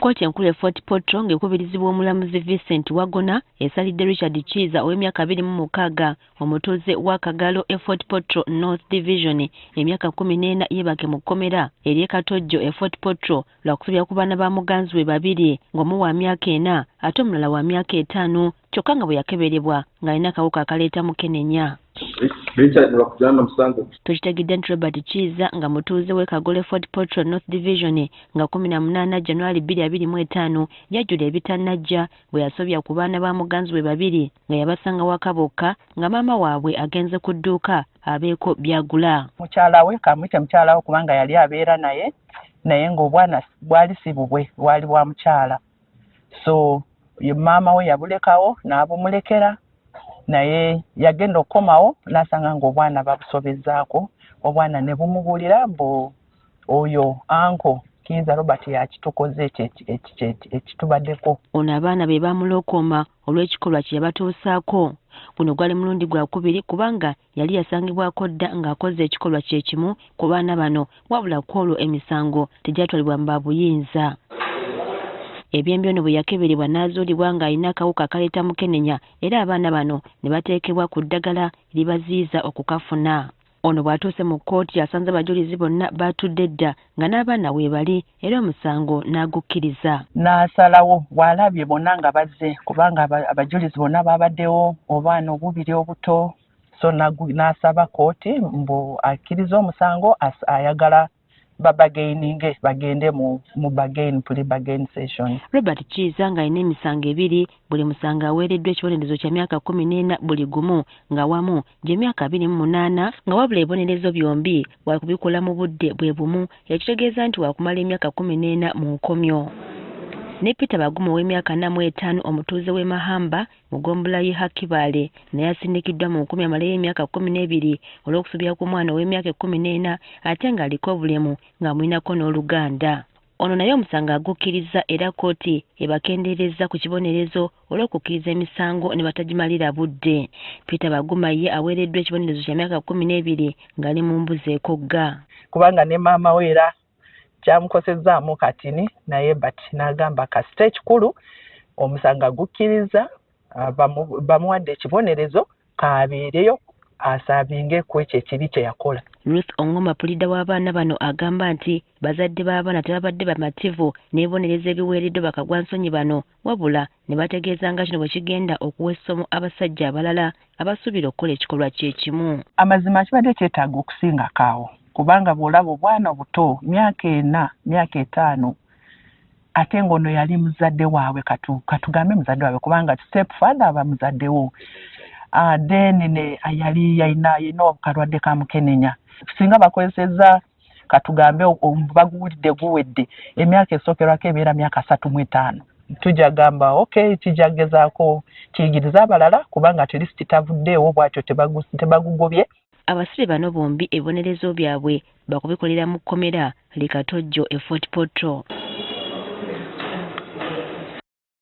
Kkooti enkulu e Fort Portal ng'ekubirizibwa omulamuzi Vincent Wagona esalidde Richard Kiiza ow'emyaka 26 omutuuze wa Kagalo e Fort Portal North Division emyaka 14 yeebake mu kkomera ery'e Katojjo e Fort Portal lwa kusobya ku baana ba muganzi we babiri ng'omu wa myaka 4 ate omulala wa myaka 5 kyokka nga bwe yakeberebwa ng'alina akawuka akaleeta mukenenya. Richard bakujana musango. Tukitegedde nti Robert Kiiza nga mutuuze w'e Kagole Fort Portal North Division nga 18 January 2025 yajjula ebitannajja bwe yasobya ku baana ba muganzi we babiri nga yabasanga waka bokka nga maama waabwe agenze ku dduuka abeeko by'agula. Mukyala we kamuyite mukyala we kubanga yali abeera naye naye ng'obwana bwali si bubwe, bwali bwa mukyala. So ye maama we yabulekawo n'abumulekera, naye yagenda okukomawo n'asanga ng'obwana babusobezzaako, obwana ne bumubulira mbu oyo anko Kiiza Robert yakitukoze ekitubaddeko. Ono abaana be baamulokooma olw'ekikolwa kye yabatuusaako. Guno gwali mulundi gwa kubiri kubanga yali yasangibwako dda ng'akoze ekikolwa kye kimu ku baana bano, wabula ku olwo emisango tegyatwalibwa mu babuyinza. Ebyembi ono bwe yakeberebwa n'azuulibwa ng'alina akawuka akaleeta mukenenya era abaana bano ne bateekebwa ku ddagala eribaziyiza okukafuna. Ono bw'atuuse mu kkooti asanze abajulizi bonna baatudde dda nga n'abaana weebali era omusango n'agukkiriza. N'asalawo bw'alabye bonna nga bazze kubanga abajulizi bonna baabaddewo, obwana obubiri obuto, so n'asaba kkooti mbu akkirize omusango, ayagala babagaininge bagende mu bargain, plea bargain session. Robert Kiiza ng'alina emisango ebiri, buli musango aweereddwa ekibonerezo kya myaka 14 buli gumu nga wamu gy'emyaka 28 nga wabula ebibonerezo byombi wakubikola mu budde bwe bumu, ekitegeeza nti wakumala emyaka 14 mu nkomyo. Ne Peter Baguma ow'emyaka 45 omutuuze w'e Mahamba mu ggombolola y'e Hakibaale naye asindikiddwa mu nkomyo amaleyo emyaka 12 olw'okusobya ku mwana ow'emyaka 14 ate ng'aliko obulemu ng'amulinako n'oluganda. Ono naye omusango agukkiriza era kkooti ebakendeerezza ku kibonerezo olw'okukkiriza emisango ne batagimalira budde. Peter Baguma ye aweereddwa ekibonerezo kya myaka 12 ng'ali mu mbuzi ekogga. Kubanga ne maama we era kyamukosezzaamu katini naye but n'agamba kasita ekikulu omusango agukkiriza, bamuwadde ekibonerezo kaabeereyo asaabinge ku ekyo ekibi kye yakola. Ruth Ongoma pulida w'abaana bano agamba nti bazadde b'abaana tebabadde bamativu n'ebibonerezo ebiweereddwa bakagwansonyi bano, wabula ne bategeeza nga kino bwe kigenda okuwa essomo abasajja abalala abasuubira okukola ekikolwa kye kimu. Amazima kibadde kyetaaga okusingako awo kubanga bw'olaba obwana obuto myaka 4 myaka 5 ate ng'ono yali muzadde waabwe, katugambe muzadde waabwe kubanga step father aba muzaddewo. Then ne yali yalina akalwadde ka mukenenya. Singa bakozesezza katugambe baguwulidde guwedde emyaka esookerwako ebeera myaka 35. Tujja gamba okay kijja gezaako kiyigiriza abalala kubanga at least tavuddeewo bw'atyo tebagugobye. Abasibe bano bombi ebibonerezo byabwe bakubikolera mu kkomera li Katojjo e Fort Portal.